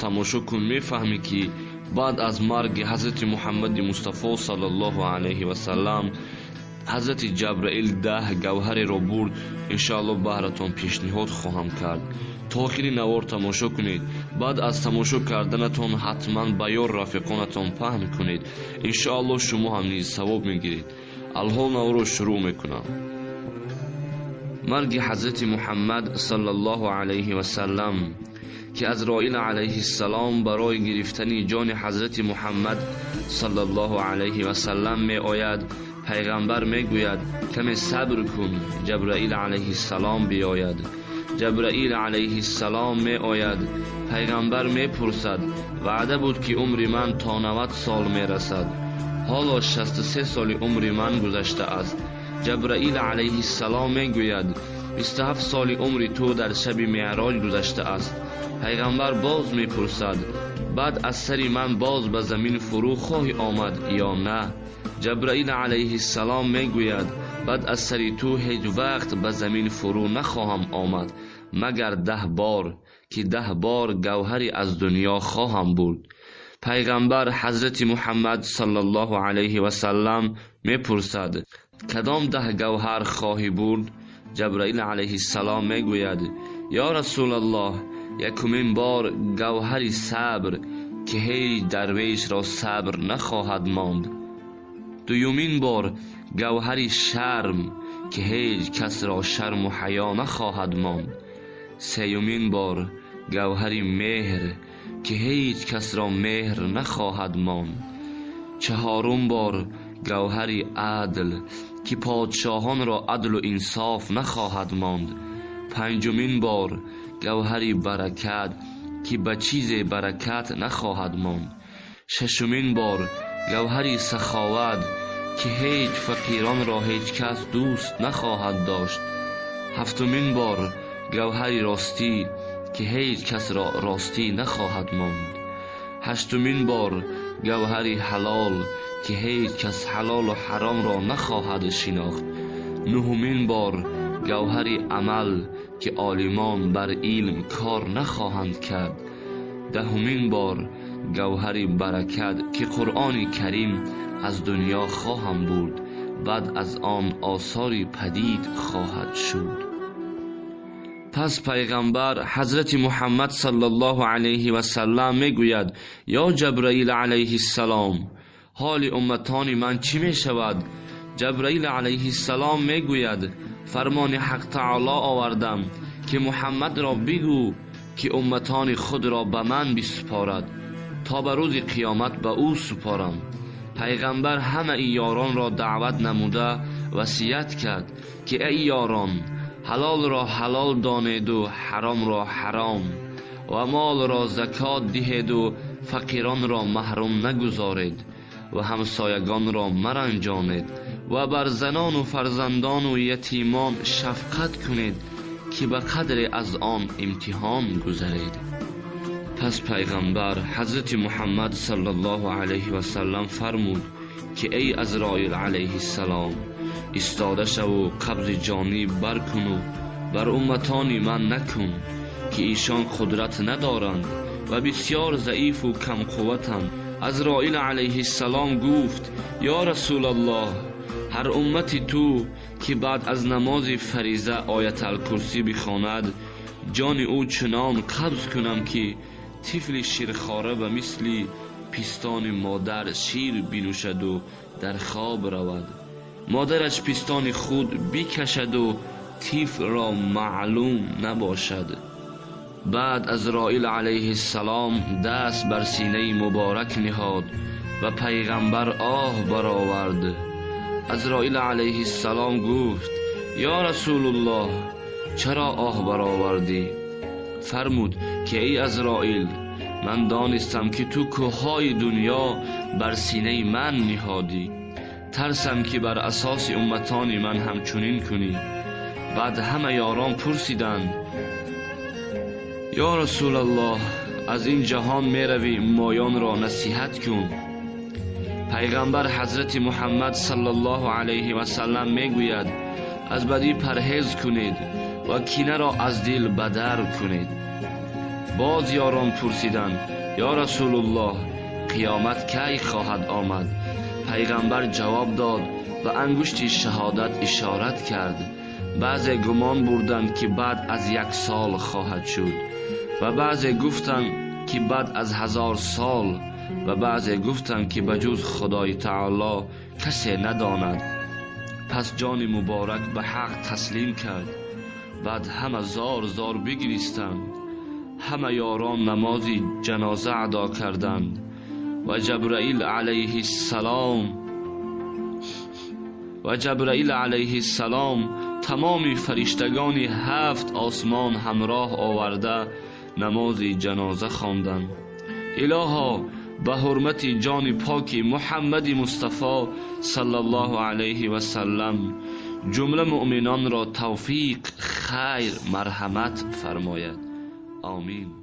Тамошо кун, мефаҳмӣ, ки баъд аз марги ҳазрати Муҳаммади Мустафо саллаллоҳу алайҳи васаллам ҳазрати Ҷабраил 10 гавҳареро бурд. Иншоаллоҳ, баҳратон пешниҳод хоҳам кард. То охири навор тамошо кунед. Баъд аз тамошо карданатон ҳатман ба ёр рафиқонатон паҳн кунед. Иншоаллоҳ, шумо ҳам низ савоб мегиред. Алҳол наворро шурӯъ мекунам. Марги ҳазрати Муҳаммад саллаллоҳу алайҳи васаллам, ки Азроил алайҳиссалом барои гирифтани ҷони ҳазрати Муҳаммад саллаллоҳу алайҳи васаллам меояд. Пайғамбар мегӯяд: «Каме сабр кун, Ҷабраил алайҳиссалом биёяд». Ҷабраил алайҳиссалом меояд. Пайғамбар мепурсад: «Ваъда буд, ки умри ман то 90 сол мерасад, ҳоло 63 соли умри ман гузаштааст». Ҷабраил алайҳиссалом мегӯяд: «27 соли умри ту дар шаби меъроҷ гузаштааст». Пайғамбар боз мепурсад: «Баъд аз сари ман боз ба замин фурӯ хоҳӣ омад ё на?» Ҷабраил алайҳиссалом мегӯяд: «Баъд аз сари ту ҳеҷ вақт ба замин фурӯ нахоҳам омад, магар 10 бор, ки 10 бор гавҳаре аз дунё хоҳам бурд». Пайғамбар ҳазрати Муҳаммад саллаллоҳу алайҳи васаллам мепурсад: «Кадом 10 гавҳар хоҳӣ бурд?» Ҷабраил алайҳиссалом мегӯяд: «Ё Расулаллоҳ, якумин бор гавҳари сабр, ки ҳеҷ дарвешро сабр нахоҳад монд. Дуюмин бор гавҳари шарм, ки ҳеҷ касро шарму ҳаё нахоҳад монд. Сеюмин бор гавҳари меҳр, ки ҳеҷ касро меҳр нахоҳад монд. Чаҳорум бор гавҳари адл, ки подшоҳонро адлу инсоф нахоҳад монд. Панҷумин бор гавҳари баракат, ки ба чизе баракат нахоҳад монд. Шашумин бор гавҳари саховат, ки ҳеҷ фақиронро ҳеҷ кас дӯст нахоҳад дошт. Ҳафтумин бор гавҳари ростӣ, ки ҳеҷ касро ростӣ нахоҳад монд. Ҳаштумин бор гавҳари ҳалол, ки ҳеҷ кас ҳалолу ҳаромро нахоҳад шинохт. Нуҳумин бор гавҳари амал, ки олимон бар илм кор нахоҳанд кард. Даҳумин бор гавҳари баракат, ки Қуръони Карим аз дунё хоҳам бурд, баъд аз он осори падид хоҳад шуд». Пас пайғамбар ҳазрати Муҳаммад саллаллоҳу алайҳи васаллам мегӯяд: «Ё Ҷабраил алайҳиссалом, ҳоли умматони ман чӣ мешавад?» Ҷабраил алайҳиссалом мегӯяд: «Фармони Ҳақ Таоло овардам, ки Муҳаммадро бигӯ, ки умматони худро ба ман бисупорад, то ба рӯзи қиёмат ба ӯ супорам». Пайғамбар ҳамаи ёронро даъват намуда васият кард, ки эй ёрон, ҳалолро ҳалол донеду ҳаромро ҳаром ва молро закот диҳеду фақиронро маҳрум нагузоред ва ҳамсоягонро маранҷонед ва бар занону фарзандону ятимон шафқат кунед, ки ба қадре аз он имтиҳон гузаред. Пас пайғамбар ҳазрати Муҳаммад саллаллоҳу алайҳи васаллам фармуд, ки эй Азроил алайҳиссалом, истода шаву қабзи ҷониб баркуну бар умматони ман накун, ки ишон қудрат надоранд ва бисьёр заифу камқувватанд. Азроил алайҳиссалом гуфт: «Ё Расулаллоҳ, ҳар уммати ту, ки баъд аз намози фариза Ояталкурсӣ бихонад, ҷони ӯ чунон қабз кунам, ки тифли ширхора ба мисли пистони модар шир бинӯшаду дар хоб равад, модараш пистони худ бикашаду тифлро маълум набошад». Баъд Азроил алайҳиссалом даст бар синаи муборак ниҳод ва пайғамбар оҳ баровард. Азроил алайҳиссалом гуфт: «Ё Расулуллоҳ, чаро оҳ баровардӣ?» Фармуд, ки эй Азроил, ман донистам, ки ту кӯҳҳои дунё бар синаи ман ниҳодӣ, тарсам, ки бар асоси умматони ман ҳамчунин кунӣ. Баъд ҳама ёрон пурсиданд: «Ё Расулаллоҳ, аз ин ҷаҳон меравӣ, моёнро насиҳат кун». Пайғамбар ҳазрати Муҳаммад саллаллоҳу алайҳи васаллам мегӯяд: «Аз бадӣ парҳез кунед ва кинаро аз дил бадар кунед». Боз ёрон пурсиданд: ё Расулуллоҳ, қиёмат кай хоҳад омад? Пайғамбар ҷавоб дод ва ангушти шаҳодат ишорат кард. Баъзе гумон бурданд, ки баъд аз 1 сол хоҳад шуд ва баъзе гуфтанд, ки баъд аз 1000 сол ва баъзе гуфтанд, ки ба ҷуз Худои Таоло касе надонад. Пас ҷони муборак ба ҳақ таслим кард. Баъд ҳама зор зор бигиристанд. Ҳама ёрон намози ҷаноза адо карданд ва Ҷабраил алайҳиссалом тамоми фариштагони 7 осмон ҳамроҳ оварда намози ҷаноза хонданд. Илоҳо, ба ҳурмати ҷони поки Муҳаммади Мустафо саллаллоҳу алайҳи васаллам ҷумла муъминонро тавфиқ, хайр, марҳамат фармояд. Омин.